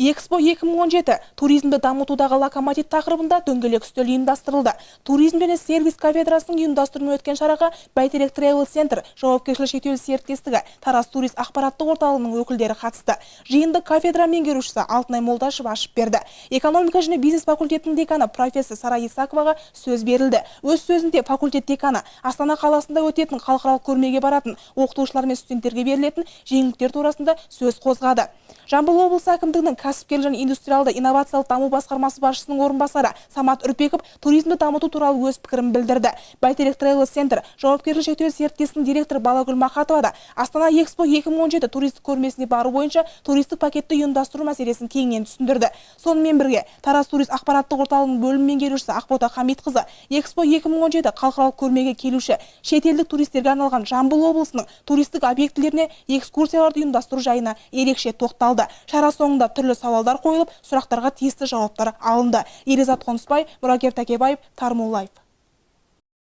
Экспо 2017 туризмді дамытудағы локомотив тақырыбында дөңгелек үстел ұйымдастырылды. Туризм және сервис кафедрасының ұйымдастыруымен өткен шараға «Бәйтерек Тревел Центр» жауапкершілігі шектеулі серіктестігі, «Тараз турист» ақпараттық орталығының өкілдері қатысты. Жиынды кафедра меңгерушісі Алтынай Молдашева ашып берді. Экономика және бизнес факультетінің деканы, профессор Сара Исаковаға сөз берілді. Өз сөзінде факультет деканы Астана қаласында өтетін халықаралық көрмеге баратын оқытушылар мен студенттерге берілетін жеңілдіктер турасында сөз қозғады. Жамбыл облысы әкімдігінің кәсіпкерлік және индустриалды инновациялық даму басқармасы басшысының орынбасары Самат Үрпеков туризмді дамыту туралы өз пікірін білдірді. «Бәйтерек Тревел Центр» жауапкершілігі шектеулі серіктестігінің директоры Балагүл Мақатова да Астана Экспо 2017 туристік көрмесіне бару бойынша туристік пакетті ұйымдастыру мәселесін кеңінен түсіндірді. Сонымен бірге «Тараз турист» ақпараттық орталығының бөлім меңгерушісі Ақбота Хамитқызы Экспо 2017 халықаралық көрмеге келуші шетелдік туристерге арналған Жамбыл облысының туристік объектілеріне экскурсияларды ұйымдастыру жайына ерекше тоқталды. Шара соңында түрлі сауалдар қойылып, сұрақтарға тиісті жауаптар алынды. Еризат Қонысбай, Мұрагер Тәкебаев, Тарму Лайв.